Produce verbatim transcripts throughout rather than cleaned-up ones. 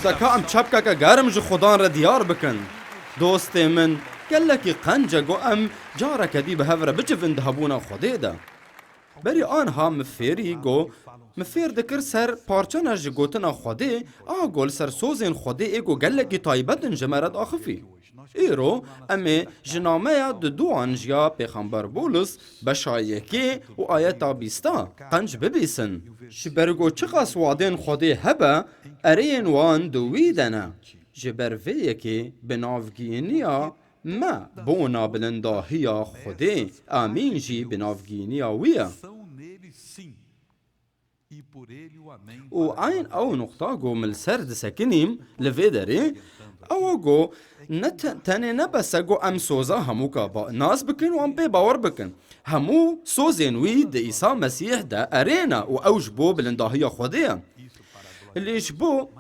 Deka em çepkeke germ ji Xudan re diyar bikin. Dostê min, gelekî qenc e ku em careke dî bi hev re bicivin di hebûna Xwedê de. Berî anha min fêrî ku min fêr dikir ser parçena ji gotina Xwedê, a ku li ser sozên Xwedê ê ku gelekî taybet in ji me re diaxifî. Îro em ê ji nameya duduan ji ya Pêxember Bulus beşa yekê û ayeta bîsta qenc bibîsin. Ji ber ku çiqas wadên Xwedê hebe, ereyên wan di wî de ne. Ji ber vê yekê bi navgîniya me bona bilindahiya Xwedê, amîn jî bi navgîniya wî ye. Û eyn ew nuqta ku min li ser disekinîm li vê derê, ew e ku ne te-, tenê ne bes e ku em soza hemûka ba-, nas bikin û em pê bawer bikin. Hemû sozên wî di Îsa Mesîh de erê ne û ew ji bo bilindahiya Xwedê ye. Lê ji bo,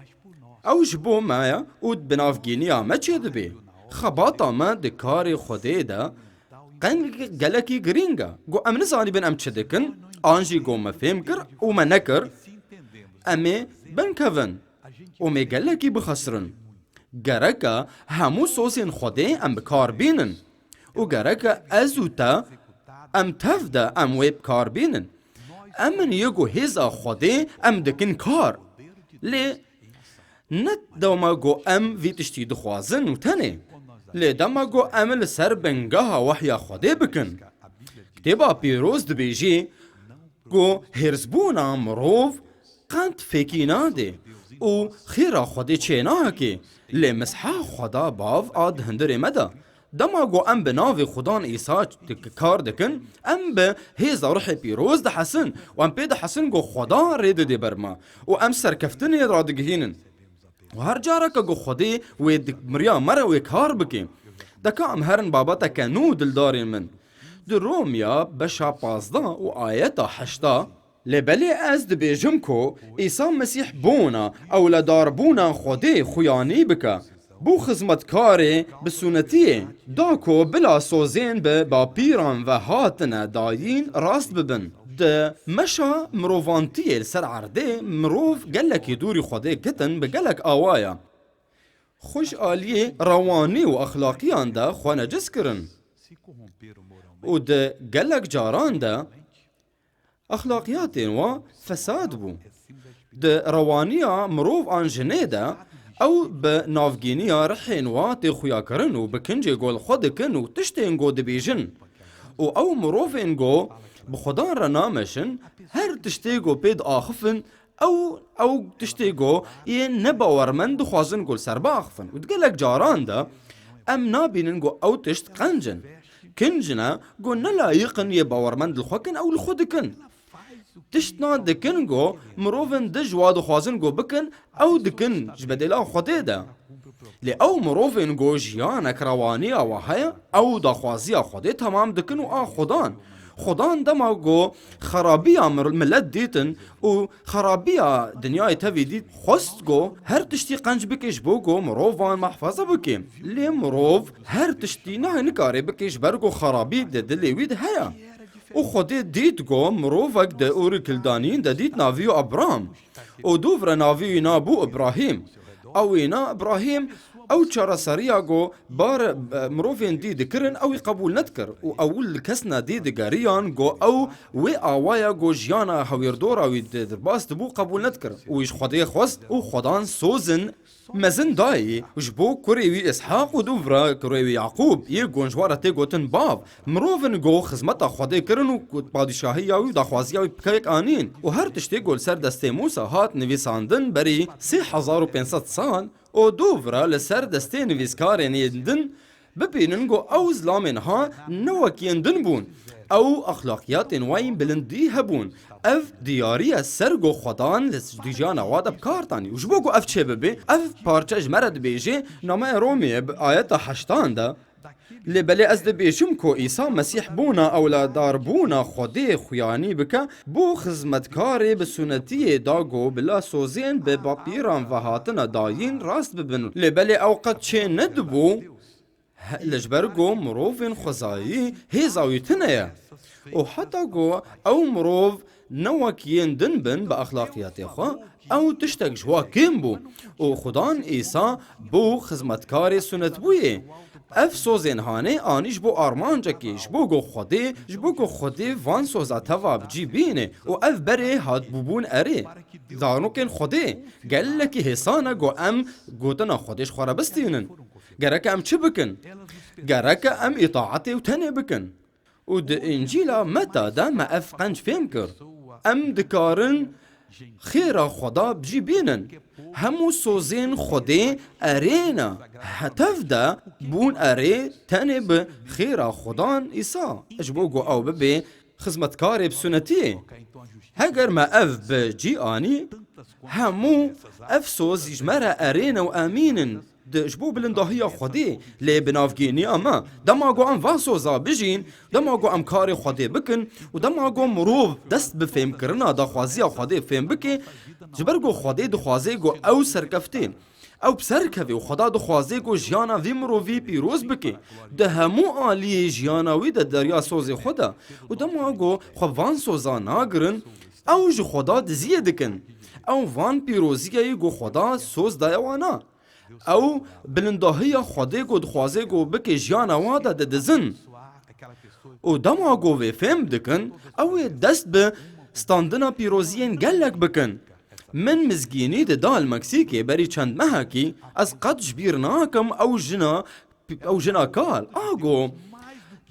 ew ji bo me ye û bi navgîniya me çêdibe. Xebata me di karê Xwedê de qeng gelekî girîng e. Ku em nizanîbin em çi dikin, an jî ku me fêm kir û me nekir, em ê binkevin û me gelekî bixesirin. Gerek e hemû sozên Xwedê em bi kar bînin. Û gerek e ez û te em tev de em wê bi kar bînin. Em in yê ku hêza Xwedê em dikin kar. Lê ne dema ku em vî tiştî dixwazin û tenê. Lê dema ku em li ser bingeha wehya Xwedê bikin. Kitêba Pîroz dibêjî ku hêrsbûna mirov qet fêkî nade û xêra Xwedê çênake, lê misha Xweda Bav a di hundirê me de. Dema ku em bi navê Xudan Îsa dik-, kar dikin, em bi hêza Ruhê Pîroz dihesin û em pê dihesin ku Xweda rê didê ber me û em serkeftinê radigihînin. Û her careke ku Xwedê wê di miriya me re wê kar bike. Deka em herin babeteke nû dildarên min. Di Romya beşa pazdeh û ayeta heşta, Lê belê ez dibêjim ku Îsa Mesîh bona ewledarbûna Xwedê xuyanî bike. Bû xizmetkarê bi sûnetiyê da ku bila sozên bi bapîran ve hatine dayîn rast bibin. Di meşa mirovantiyê li ser erdê mirov gelekî dûrî Xwedê ketin bi gelek awaya. Xwe ji aliyê rewanî û exlaqiyan de xwe neciz kirin. Û di gelek caran de exlaqiyatên wa fesad bû. Di rewaniya mirov an jinê de ew bi navgîniya rihên wa tê xuyakirin û bi kincê ku li xwe dikin û tiştên ku dibêjin. Û ew mirovên ku bi Xudan re nameşin, her tiştê ku pê diaxifin, ew, ew tiştê ku yên nebawermend dixwazin ku li ser biaxifin. Û di gelek caran de em nabînin ku ew tişt qenc in. Kinc ne ku ne layiq in yê bawermend li xwe kin, ew li xwe dikin. Tiştna dikin ku mirovên dij wa dixwazin ku bikin, ew dikin ji bedêla Xwedê de. Lê ew mirovên ku jiyanek rewaniya wa heye, ew daxwaziya Xwedê temam dikin û a Xudan. Xudan dema ku xerabiya mir-, milet dîtin û xerabiya dinyayê tevî dît, xwest ku her tiştî qenc bike ji bo ku mirovan mehfaza bike. Lê mirov her tiştî nahê nikare bike ji ber ku xerabî di dilê wî de heye. Û Xwedê dît ku mirovek di Ûrî Kildanîn de dît navî wî Abram. Û dûv re navî wî na bû Ibrahîm. Ew wî na Ibrahîm ew çareseriya ku bar, e, mirovên dî dikirin, ew wî qebûl nedikir. Û ew li kesna dî digeriyan ku ew wê awaya ku jiyana hewîrdora wî di-, derbas dibû qebûl nedikir. Û wî ji Xwedê xwest û Xwedan sozin mezin dayî ji bo kurê wî Îshaq û dûv re kurê wî Yaqûb, yê ku ji wa re tê gotin bav. Mirovin ku xizmeta Xwedê kirin û ku padîşahiya wî û daxwaziya wî bi pêk anîn. Û her tiştê ku li ser destê Mûsa hat nivîsandin berî sê hezar û pênc sed sal, û dûv re li ser destê nivîskarên yên din bibînin ku ew zilamên ha ne wek yên din bûn. Ew exlaqiyatên wa yên bilindî hebûn. Ev diyarî ye ser ku Xwedan li dijana wa de bi kar tanî. Û ji bo ku ev çê bibe, ev parçe ji me re dibêje, nameya Romê bi ayeta heştan de, Lê belê ez dibêjim ku Îsa Mesîh bona ewladarbûna Xwedê xuyanî bike, bû xizmetkarê bi sûnetiyê da ku bila sozên bi bapîran ve hatine dayîn rast bibin. Lê belê ew qet çê nedibû, he-, li ji ber ku mirovên xwezayî hêza wî tune ye. Û heta ku ew mirov Ne wek yên din bin bi exlaqiyatê xwe, ew tiştek ji wa kêm bû û Xudan Îsa bû xizmetkarê sunetbûyê. Ev sozên hanê anî ji bo armancekê, ji bo ku Xwedê, ji bo ku Xwedê van soza teva bi cî bîne û ev berê hat bûbûn erê. Zarokên Xwedê, gelekî hêsan e ku em gotina Xwedê ji xwe re bistînin. Gerek em çi bikin? Gerek em îtaetê û tenê bikin. Û di Încîla Meta de me ev qenc fêm kir. Em dikarin xêra Xweda bi cî bînin. Hemû sozên Xwedê erê ne. Hetev de bûn erê tenê bi xêra Xudan Îsa. Ji bo ku ew bibe xizmetkarê bi sunetiyê. Heger me ev bi cî anî, hemû ev soz ji me re erê ne û emîn in. Di, ji bo bilindahiya Xwedê, lê bi navgêniya me, dema ku em van soza bijîn, dema ku em karê Xwedê bikin û dema ku mirov dest bi fêmkirina daxwaziya Xwedê fêm bike, ji ber ku Xwedê dixwaze ku ew serkeftê, ew bi ser keve û Xweda dixwaze ku jiyana vî mirovî pîroz bike. Di hemû aliyê jiyana wî de derya sozê xwe de û dema ku xwe van soza nagirin, ew ji Xweda diziyê dikin. Ew van pîroziyeyê ku Xweda soz daye wana. Ew bilindahiya Xwedê ku dixwaze ku bike jiyana wa de didizin. Û dema ku vê fêm dikin, ew ê dest bi standina pîroziyên gelek bikin. Min mizgînî dida li Meksîkê berî çend mehekî, ez qet ji bîr nakim ew jina, ew jina kal. A got,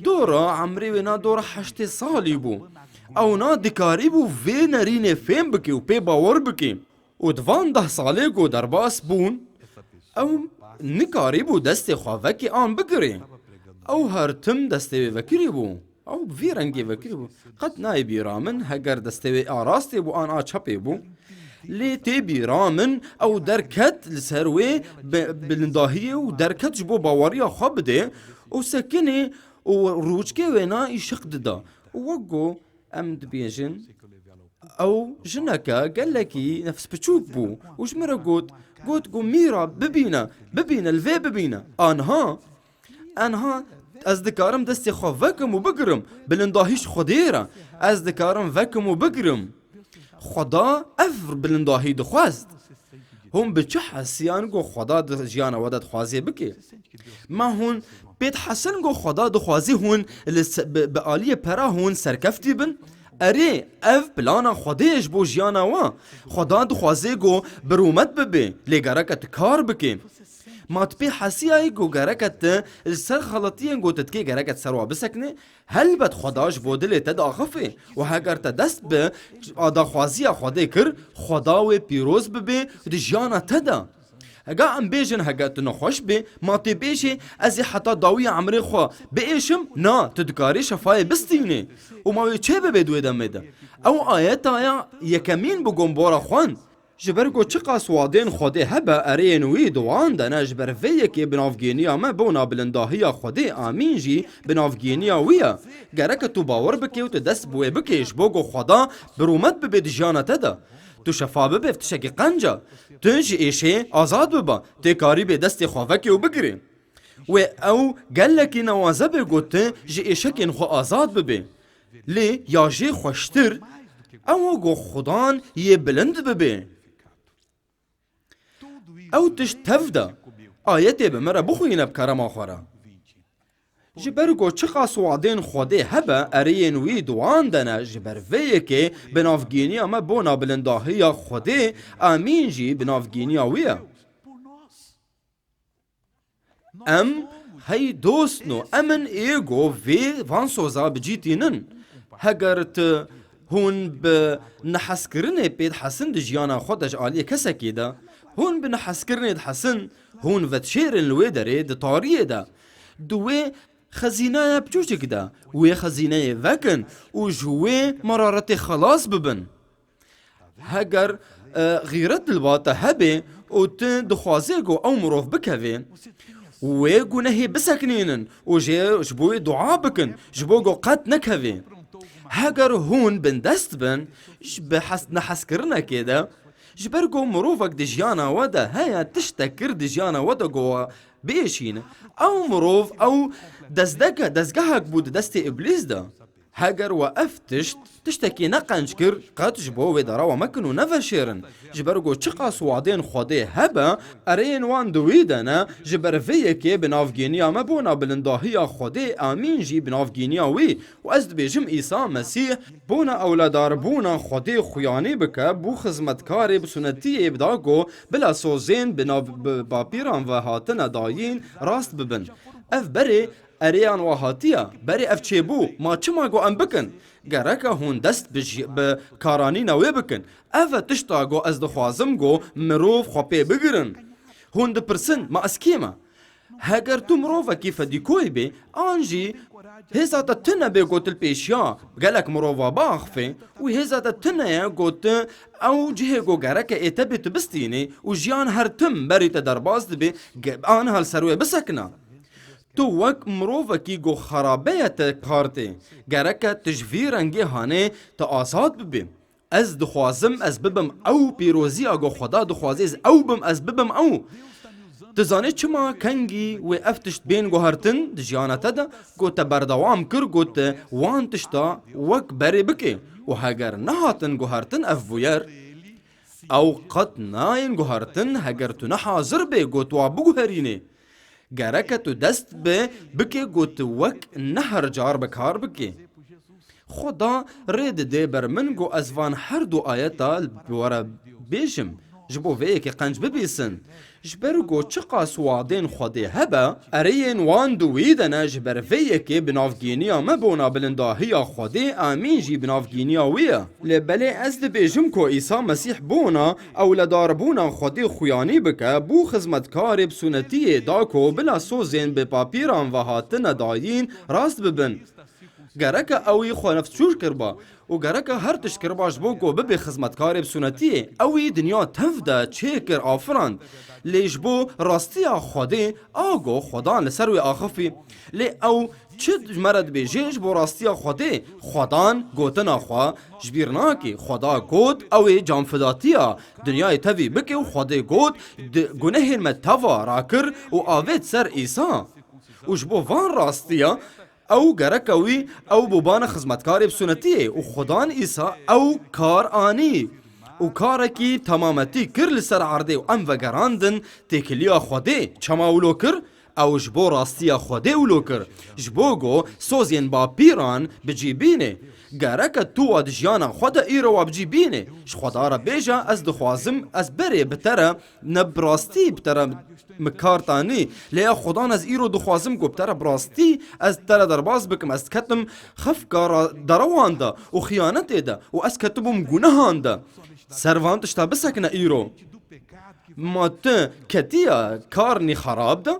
dora emrê wê na dora heştê salî bû. Ew na dikarîbû vê nerînê fêm bike û pê bawer bike. Û di van deh salê ku derbas bûn, ew nikarîbû destê xwe vekê an bigirê. Ew her tim destê wê vekirî bû. Ew bi vî rengê vekirî bû. Qet nayê bîra min, heger destê wê a rastê bû an a çepê bû. Lê tê bîra min, ew derket li ser wê bi, bilindahiyê û derket ji bo baweriya xwe bide û sekinê û rûçkê wê na îşiq dida. Û wek ku em dibêjin, ew jineke gelekî nefsbiçûk bû û ji min re got, got ku, mîra, bibîne, bibîne, li vê bibîne. Anha, anha ez dikarim destê xwe vekim û bigirim, bilindahî ji Xwedê re. Ez dikarim vekim û bigirim. Xweda ev bilindahî dixwest. Hûn bi çi hesiyan ku Xweda di jiyana we de dixwazê bike? Ma hûn pê dihesin ku Xweda dixwazê hûn li se-, bi, bi aliyê pera hûn serkeftî bin? Erê, ev plana Xwedê ye ji bo jiyana we. Xweda dixwazê ku bi rûmet bibe, lê gereke tu kar bike. Ma tu pê hesiyayî ku gereke tu li ser xeletiyên ku tu dikê gereke tu ser wa bisekine? Helbet Xweda ji bo dilê te diaxifê û heger te dest bi daxwaziya Xwedê kir, Xweda wê pîroz bibe di jiyana te de. Hega em bêjin, hege tu nexweş bê, ma tê bêjê, ez ê heta dawiya emrê xwe biêşim? Na, tu dikarî şefayê bistînê. Û ma wê çê bibe di wê demê de? Ew ayeta ya yekemîn bi gombora xwend. Ji ber ku çiqas wadên Xwedê hebe, ereyên wî di wan de ne, ji ber vê yekê bi navgêniya me bona bilindahiya Xwedê, amîn jî bi navgêniya wî ye. Gereke tu bawer bikê û tu dest bi wê bikê, ji bo ku Xweda bi rûmet bibe di jiyana te de. Tu şefa bibe, ev tiştekî qenc e. Tu ji êşê azad bibe, tê karîbê destê xwe vekê û bigirê. Wê ew gelekî newaze be ku tu ji êşekên xwe azad bibê. Lê ya jê xweştir, ew e ku Xudan yê bilind bibe. Ew tişt tev de, ayetê bi me re bixwîne bi kerema xwe re. Ji ber ku çiqas wadên Xwedê hebe, ereyên wî di wan de ne, ji ber vê yekê bi navgêniya me bona bilindahiya Xwedê, amîn jî bi navgêniya wî ye. Em hey dostno, em in ê go vê van soza bi cî tînin. Heger tu hûn bi nehezkirinê pê dihesin di jiyana xwe de ji aliyê kesekê de, hûn bi nehezkirinê dihesin, hûn vedişêrin li wê derê di tariyê de. Di wê xezînaya biçûçik de, wê xezîneyê vekin û ji wê meraretê xelas bibin. Heger, e, xîret li ba te hebe û tu dixwazê ku ew mirov bikeve, wê gunehê bisekinînin û jê, ji bo wê dua bikin, ji bo ku qet nekeve. Heger hûn bindest bin, ji bi hes-, nehezkirinekê de, ji ber ku mirovek di jiyana we de heye tiştek kir di jiyana we de ku we biêşîne, ew mirov, ew dezgeh-, dezgehek bû di destê Îblîs de. Heger we ev tişt, tiştekî ne qenc kir, qet ji bo wê dara we mekin û neveşêrin. Ji ber ku çiqas wadên Xwedê hebe, ereyên wan di wî de ne, ji ber vê yekê bi navgêniya me bona bilindahiya Xwedê, amîn jî bi navgêniya wî. Û ez dibêjim Îsa Mesîh bona ewledarbûna Xwedê xuyanî bike, bû xizmetkarê bi sunetiyê da ku bila sozên bi nav-, bi bapîran ve hatine dayîn rast bibin. Ev berê Erêyan wa hatiye, berê ev çêbû, ma çima ku em bikin? Gereke hûn dest bi jî-, bi karanîna wê bikin. Ev e tişta ku ez dixwazim ku mirov xwe pê bigirin. Hûn dipirsin, ma ez kê me? Heger tu mirovekî fedîkoyî bê, an jî hêza te tune bê ku tu li pêşiya gelek mirova biaxifê û hêza te tune ye ku tu ew cihê ku gereke ê te bê tu bistînî û jiyan her tim berî te derbas dibe, ge-, aniha li ser wê bisekine. Tu wek mirovekî ku xerabe ye te kar tê. Gereke tu ji vî rengê hanê tu azad bibî. Ez dixwazim ez bibim ew pîroziya ku Xweda dixwaze ez ew bim, ez bibim ew. Tu zanî çima kengî wê ev tişt bên guhertin di jiyana te de, ku te berdewam kir, ku te wan tişta wek berê bikê û heger nehatin guhertin ev bûyer, ew qet nayên guhertin heger tu ne hazir bê ku tu wa biguherînê. Gereke tu dest bi bike ku tu wek neher car bi kar bike. Xweda rê dide ber min ku ez van her du ayeta bi we re bêjim, ji bo vê yekê qenc bibîsin. Ji ber ku çiqas wadên Xwedê hebe, ereyên wan di wî de ne, ji ber vê yekê bi navgîniya me bona bilindahiya Xwedê, amîn jî bi navgîniya wî ye. Lê belê ez dibêjim ku Îsa Mesîh bona ewledarbûna Xwedê xuyanî bike, bû xizmetkarê bi sunetiyê da ku bila sozên bi papîran ve hatine dayîn rast bibin. Gereke ewî xwe nefsçûr kiriba û gereke her tişt kiriba ji bo ku bibe xizmetkarê bi sunetiyê. Ewî dinya tev de çêkir, afirand. Lê ji bo rastiya Xwedê a ku Xwedan li ser wê axifî. Lê ew çi ji me re dibêje ji bo rastiya Xwedê? Xwedan gotina xwe ji bîr nakê. Xweda got, ew ê canfidatiya dinyayê tevî bike û Xwedê got, di gunehên me teva rakir û avêt ser Îsa. Û ji bo van rastiya ew gereke wî ew bûbane xizmetkarê bi sunetiyê û Xwedan Îsa ew kar anî û karekî temametî kir li ser erdê û em vegerandin têkiliya Xwedê. Çema wilo kir? Ew ji bo rastiya Xwedê wilo kir, ji bo ku sozên bapîran bi cî bînê. Gereke tu wa di jiyana xwe de îro wa bi cî bînê. Ji Xweda re bêje, ez dixwazim, ez berê bi te re ne bi rastî bi te re mi kar tanî. Lê ya Xwedan ez îro dixwazim ku bi te re bi rastî ez te re derbas bikim. Ez diketim xefka ra-, derewan de û xiyanetê de û ez ketibûm gunehan de. Ser van tişta bisekine îro. Ma tu ketiye karnî xerab de?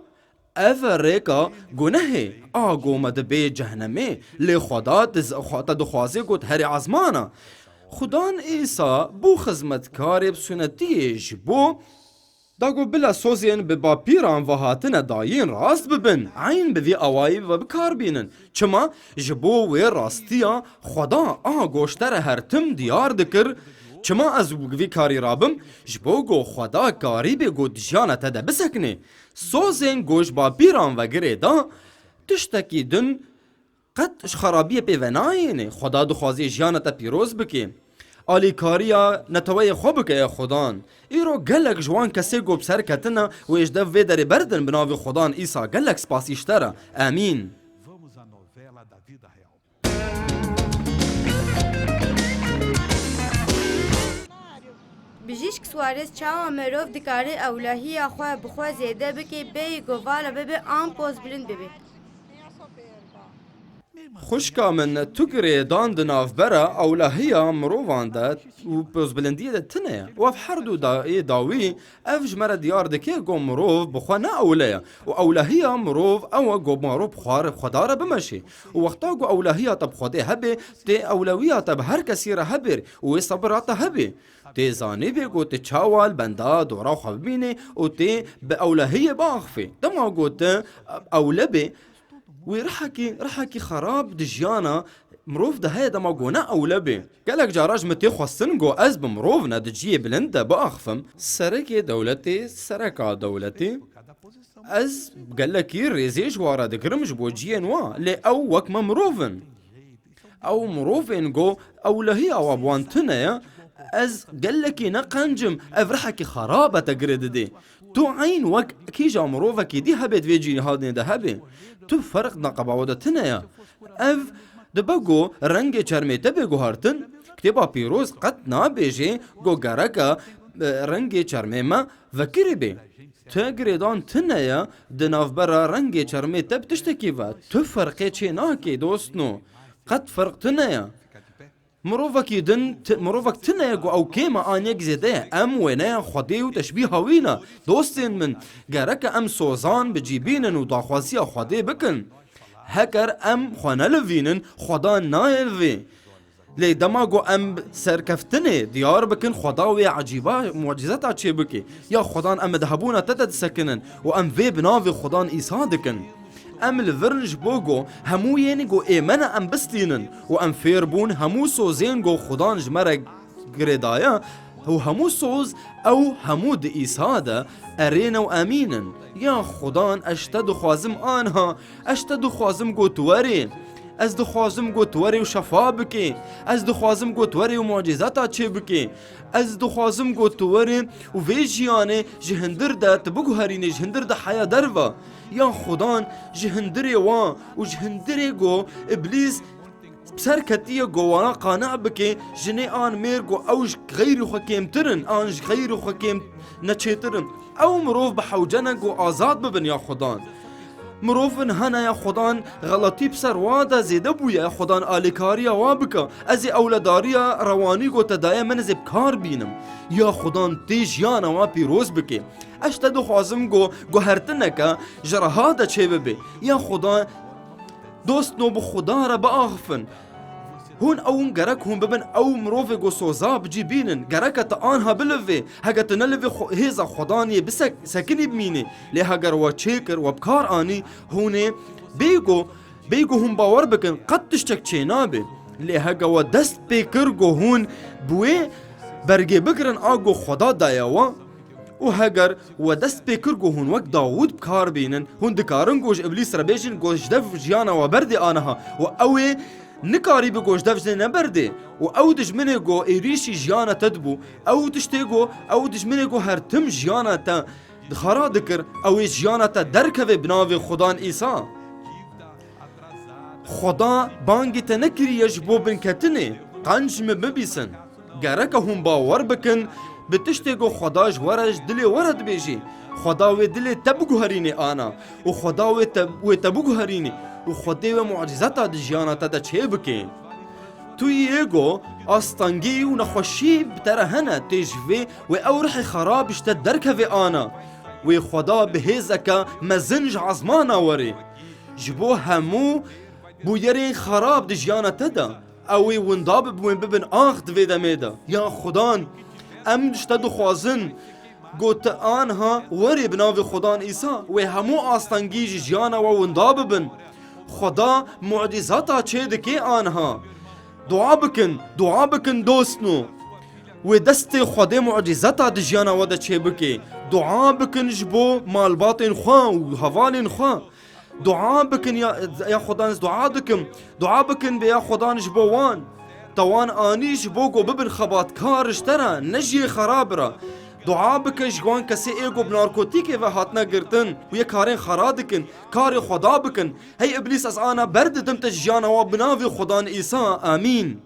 Ev e rêka gunehê, a ku me dibê cehnemê, lê Xweda diz-, xwe te dixwaze ku tu herî ezmana. Xudan Îsa bû xizmetkarê bi sunetiyê ji bo da ku bila sozên bi bapîran ve hatine dayîn rast bibin, eyn bi vî awayî ve bi kar bînin. Çima? Ji bo wê rastiya Xweda a goşte re her tim diyar dikir. Çima ez vî karî rabim? Ji bo ku Xweda karî bê ku di jiyana te de bisekine. Sozên ku ji bapîran ve girê da, tiştekî din qet ji xerabiyê pê venayêne. Xweda dixwaze jiyana te pîroz bike. Alîkariya neteweyê xwe bike, ey Xudan. Îro gelek ji wan kesê ku bi ser ketine wê ji dev vê derê berdin bi navê Xudan Îsa gelek spasî ji te re. Emîn. Bijîşk Suarez, çawa mirov dikare ewlehiya xwe bi xwe zêde bike, bêyî ku vala bibe an pozbilind bibe? Xwişka min, tu girêdan di navbera ewlehiya mirovan de û pozbilindiyê de tune ye. Û ev her du da-, ê dawî Ev ji me re diyar dike ku mirov bi xwe ne ewle ye û ewlehiya mirov ew e ku mirov bi xwe re, Xweda re bimeşe. Û wexta ku ewlehiya te bi Xwedê hebe, tê ewlewiya te bi her kesî re hebe û wê sebira te hebe. Tê zanîbê ku tê çawa li benda dora xwe bimîne û tê bi ewlehiyê biaxifê. Dema ku tu ewle bê, Wî rihekî, rihekî xerab di jiyana mirov de heye dema ku ne ewle bê. Gelek cara ji min tê xwestin ku ez bi mirov ne di cihê bilind de biaxifim. Serekê dewletê, sereka dewletê, ez gelekî rêzê ji wa re digirim ji bo cihên wa, lê ew wek me mirov in. Ew mirovên go ewlehiya wa bi wan tune ye, ez gelekî ne qenc im, ev rihekî xerab e te girê didê. Tu eyn wek kîja mirovekî dî hebê di vê cîhanê de hebê. Tu ferq di qeba we de tune ye. Ev dibe ku rengê çermê te bê guhartin. Kitêba Pîroz qet nabêje ku gereke, e, rengê çermê me vekirî bê. Te girêdan tune ye di navbera rengê çermê te bi tiştekî ve. Tu ferqê çê nakê dostno. Qet ferq tune ye. Mirovekî din, ti-, mirovek tune ye ku ew kêm e an yek zêde ye. Em wêneya Xwedê û teşbîha wî ne. Dostên min, gereke em sozan bi cî bînin û daxwaziya Xwedê bikin. Heger em xwe nelivînin, Xweda nayê li vê. Lê dema ku em serkeftinê diyar bikin, Xweda wê ecîba mucîzeta çê bike. Ya Xwedan em di hebûna te de disekinin û em vê bi navê Xwedan Îsa dikin. Em li vir in ji bo ku hemû yên ku ê me ne em bistînin û em fêr bûn hemû sozên ku Xudan ji me re girêdaye û hemû soz ew hemû di Îsa de erê ne û emîn in. Ya Xudan ez ji te dixwazim anha, ez ji te dixwazim ku tu werê. Ez dixwazim ku tu werê û şefa bikê. Ez dixwazim ku tu werê û mucîzeta çê bikê. Ez dixwazim ku tu werê û vê jiyanê ji hindir de tu biguherînî, ji hindir de heya derve. Ya Xudan ji hindirê wan û ji hindirê ku Îblîs bi ser ketiye ku wana qane bike, jinê an mêr ku ew ji xeyrî xwe kêmtir in, an ji xeyrî xwe kêm neçêtir in. Ew mirov bi hewce ne ku azad bibin ya Xudan. Mirovin hene ya Xudan xeletî bi ser wa de zêde bûye, Xudan alîkariya wa bike. Ez ê ewledariya rewanî ku te daye min ez ê bi kar bînim. Ya Xudan tê jiyana wa pîroz bike. Ez te dixwazim ku guhertineke ji reha de çêbibe. Ya Xuda, dostno bi Xuda re biaxifin. Hûn ew gerek hûn bibin ew mirovê ku soza bi cî bînin. Gereke tu anha bilivê. Heke tu nelivê xwe-, hêza Xudaniyê bisek-, sekinî bimînî. Lê heger we çêkir, we bi kar anî, hûn ê bê ku, bê ku hûn bawer bikin, qet tiştek çê nabe. Lê heke we dest pê kir ku hûn bi wê bergê bigirin a ku Xweda daye we, û heger we dest pê kir ku hûn wek Dawûd bi kar bînin, hûn dikarin ku ji Îblîs re bêjin ku ji dev jiyana we berdê aniha û ew ê nikarî bi ku ji dev jê neberdê û ew dijminê ku êrîşî jiyana te dibû, ew tiştê ku ew dijminê ku her tim jiyana te dixara dikir, ew ê jiyana te derkeve bi navê Xudan Îsa. Xweda bangê te nekiriye ji bo binketinê, qenc min bibîsin. Gereke hûn bawer bikin, bi tiştê ku Xweda ji we re ji dilê we re dibêjî. Xweda wê dilê te biguherînê ana û Xweda wê te, wê te biguherînê û Xwedê wê mucîzeta di jiyana te de çêbike. Tu yê ku astengî û nexweşî bi te re hene, tê ji vê wê ew rihê xerab ji te derkeve ana. Wê Xweda bi hêzeke mezin ji ezmana were. Ji bo hemû bûyerên xerab di jiyana te de, ew ê winda bibin, bibin ax di vê demê de. Ya Xudan, em ji te dixwazin, ku tu anha werê bi navê Xudan Îsa, wê hemû astengî ji jiyana we winda bibin. Xuda mucîzata çê dike anha. Dua bikin, dua bikin dostno. Wê destê Xwedê mucîzeta di jiyana we de çêbike. Dua bikin ji bo malbatên xwe û hevalên xwe. Dua bikin ya, ya Xudan, ez dua dikim. Dua bikin bê ya Xudan ji bo wan. Te wan anî ji bo ku bibin xebatkar ji te re, ne ji yê xerab re. Dua bike ji wan kesê ê ku bi narkotîkê ve hatine girtin û yê karên xera dikin, karê Xweda bikin. Hey Îblîs, ez ana ber didim te ji jiyana wan bi navê Xudan Îsa. Amîn.